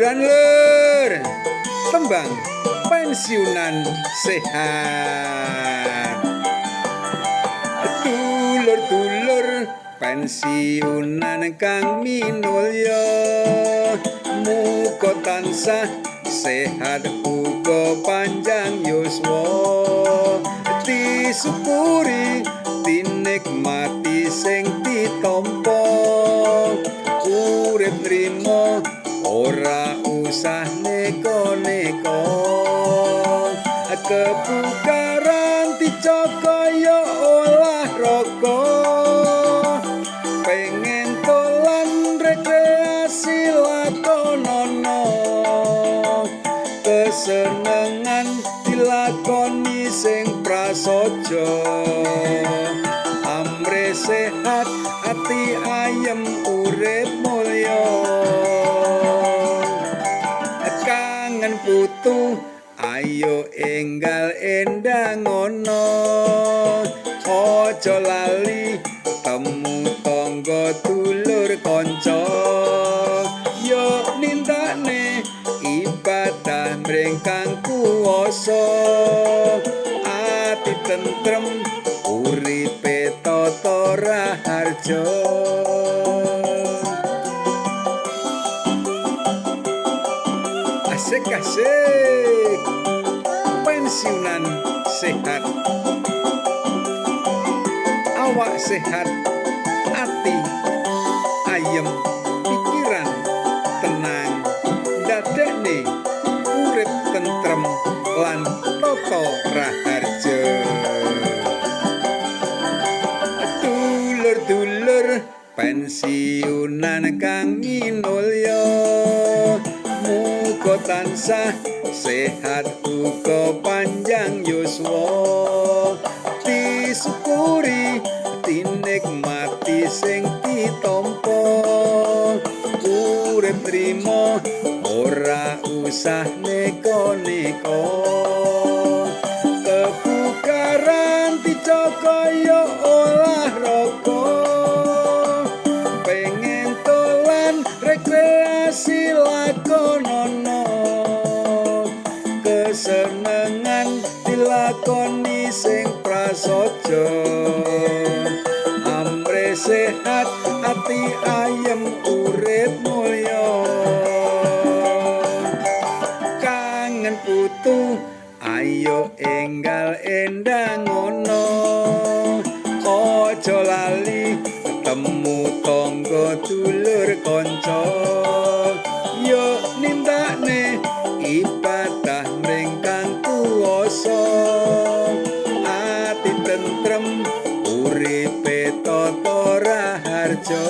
Hiburan lur. Tembang pensiunan sehat. Dulur-dulur pensiunan kang minulya, muga tansah sehat uga panjang yuswa. Disyukuri dinikmati sing ditampa, urip nrimo ora usah neko-neko. Kebugaran dijaga ya olahraga, pengen dolan rekreasi lakonono. Kesenengan dilakoni sing prasaja, amre sehat ati ayem urip mulya. Kangen putu ayo enggal endang ngono, aja lali temu tangga dulur kanca. Yo nindakne ibadah mring kang kuwasa, ati tentrem uripe tata raharja. Asik asik pensiunan sehat, awak sehat, ati ayem, pikiran tenang, ndadekne urip tentrem lan tata raharja. Dulur-dulur pensiunan kang minulya, muga tansah sehat uga panjang yuswa. Disyukuri dinikmati sing ditampa, urip trimo ora usah neko-neko. Kebugaran dijaga ya olahraga, pengen dolan rekreasi lakonono. Kesenengan dilakoni sing prasaja, amre sehat ati ayem urip mulya. Kangen putu ayo enggal endang ngono, aja lali temu tangga dulur kanca. Yo nindakne ibadah mring kang kuwasa, ati tentrem uripe tata raharja.